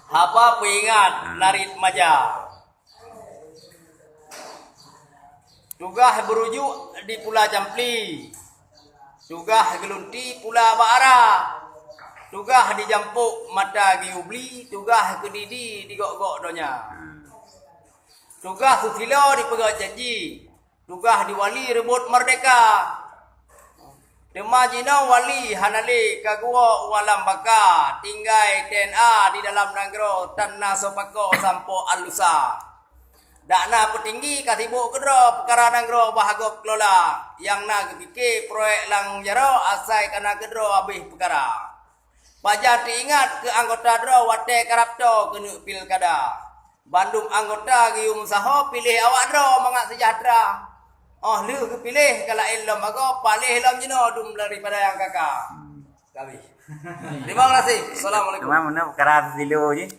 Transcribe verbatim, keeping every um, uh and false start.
Haba peuingat narit maja. Tugaih beurujuk di Pula Campli. Tugaih geulunti pula bak ara. Tugaih di Jampok mata geuyue bli, tugaih keudidi di gok-gok donya. Tugaih susilo dipeugah janji, tugaih di wali reubot merdeka. Teuma jinoe wali hana lé ka geuwoe u alam baka, tinggai T N A di dalam nanggroe tan na soe pakoe sampoe alusa. Dak na peutinggi ka sibok keudroe peukara nanggroe bah gob kelola, nyang na geupike proyek lam jaroe asai ka na keudroe habéh peukara. Pajan teuingat keu anggota droe watée karab toe keuneuk pilkada. Bandum anggota geuyue meusaho piléh awak droe mangat seujahteura. Óh lheueh geupiléh ka laén lom bagoe, paléh lom jinoe dum daripada nyang kaka. Ka habéh. Terima kasih. Assalamualaikum. Cuma meunan peukara silo jih.